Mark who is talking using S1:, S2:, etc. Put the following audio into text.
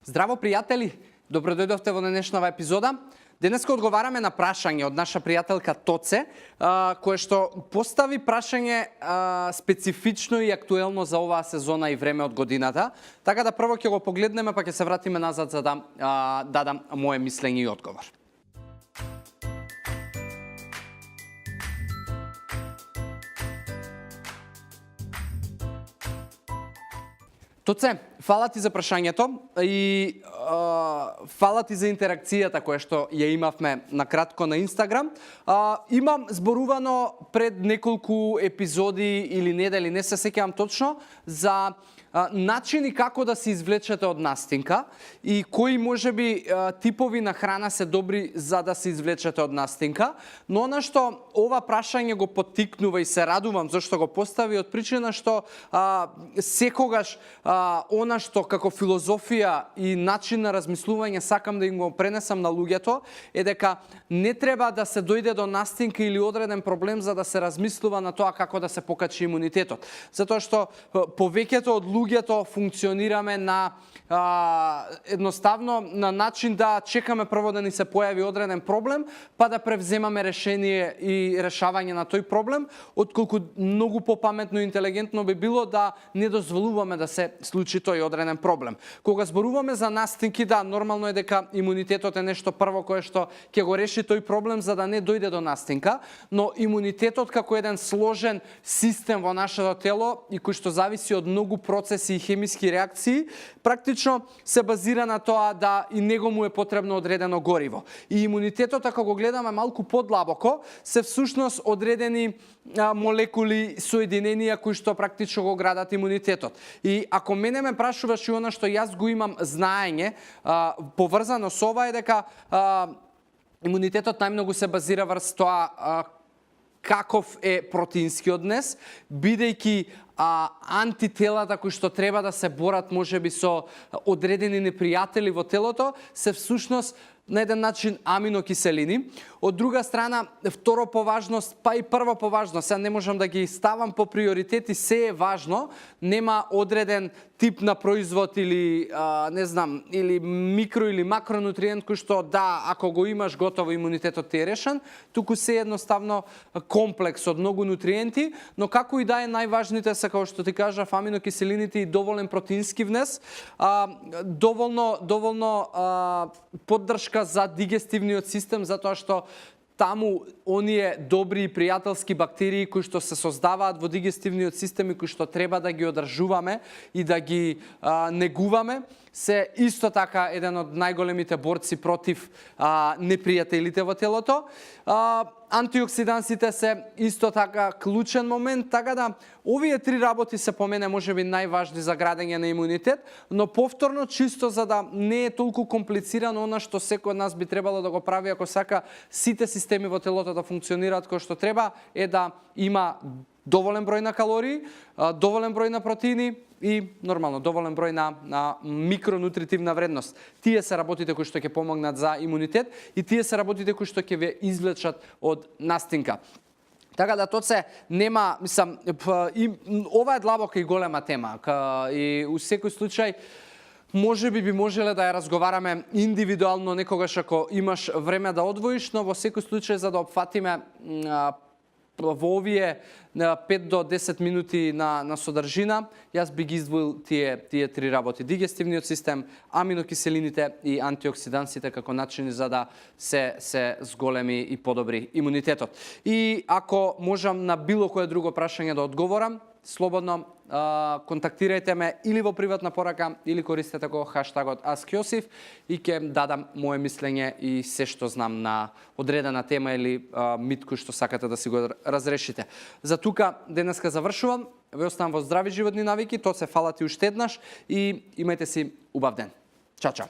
S1: Здраво, пријатели! Добро дојдовте во денешнава епизода. Денеска одговараме на прашање од наша пријателка Тоце, кое што постави прашање специфично и актуелно за оваа сезона и време од годината. Така да прво ќе го погледнеме, па ќе се вратиме назад за да дадам моje мислење и одговор. Тоце, фала ти за прашањето и фала ти за интеракцијата која што ја имавме накратко на Инстаграм. Имам зборувано пред неколку епизоди или недели, не се сеќавам точно, за начини како да се извлечете од настинка и кои можеби типови на храна се добри за да се извлечете од настинка. Но она што ова прашање го поттикнува и се радувам зашто го постави од причина што секогаш она што како филозофија и начин на размислување сакам да им го пренесам на луѓето е дека не треба да се дојде до настинка или одреден проблем за да се размислува на тоа како да се покачи имунитетот. Затоа што повеќето од луѓето функционираме на едноставно на начин да чекаме прво да ни се појави одреден проблем, па да превземаме решение и решавање на тој проблем, отколку многу попаметно и интелигентно би било да не дозволуваме да се случи тој одреден проблем. Кога зборуваме за настинки, да, нормално е дека имунитетот е нешто прво кое што ќе го реши тој проблем за да не дојде до настинка, но имунитетот како еден сложен систем во нашето тело и кој што зависи од многу процеси и хемиски реакции, практично се базира на тоа да и него му е потребно одредено гориво. И имунитетот, ако го гледаме малку подлабоко, се всушност одредени молекули, соединенија кои што практично го градат имунитетот. И ако мене ме прашуваш и она што јас го имам знаење, поврзано со ова е дека имунитетот најмногу се базира врз тоа каков е протеинскиот днес, бидејќи антителата кои што треба да се борат можеби со одредени непријатели во телото, се всушност на еден начин аминокиселини. Од друга страна, второ по важност, па и прво по важност, сега не можам да ги ставам по приоритети, се е важно, нема одреден тип на производ или не знам, или микро или макронутриент кој што да, ако го имаш готово имунитетот ти е решен, туку се едноставно комплекс од многу нутриенти, но како и да е најважните се како што ти кажав аминокиселините и доволен протеински внес, доволно поддршка за дигестивниот систем затоа што таму оние добри и пријателски бактерии кои што се создаваат во дигестивниот систем и кои што треба да ги одржуваме и да ги негуваме, се исто така еден од најголемите борци против непријателите во телото. Антиоксидансите се исто така клучен момент, така да овие три работи се по мене можеби најважни за градење на имунитет, но повторно чисто за да не е толку комплицирано она што секој од нас би требало да го прави ако сака сите системи во телото да функционираат кој што треба, е да има доволен број на калории, доволен број на протеини и нормално доволен број на микронутритивна вредност. Тие се работите кои што ќе помогнат за имунитет и тие се работите кои што ќе ве извлечат од настинка. Така да Тоце нема, мислам, ова е длабока и голема тема и у секој случај можеби би можеле да ја разговараме индивидуално некогаш ако имаш време да одвоиш, но во секој случај за да опфатиме во овие 5 до 10 минути на содржина, јас би ги издвоил тие три работи. Дигестивниот систем, аминокиселините и антиоксидансите како начини за да се зголеми и подобри имунитетот. И ако можам на било кое друго прашање да одговорам, слободно контактирајте ме или во приватна порака или користете го хаштагот AskJosif и ќе дадам моje мислење и се што знам на одредена тема или мит кој што сакате да си го разрешите. За тука денеска завршувам. Ве оставам во здрави животни навики. Тоа се фала ти уште еднаш и имајте си убав ден. Чао, чао.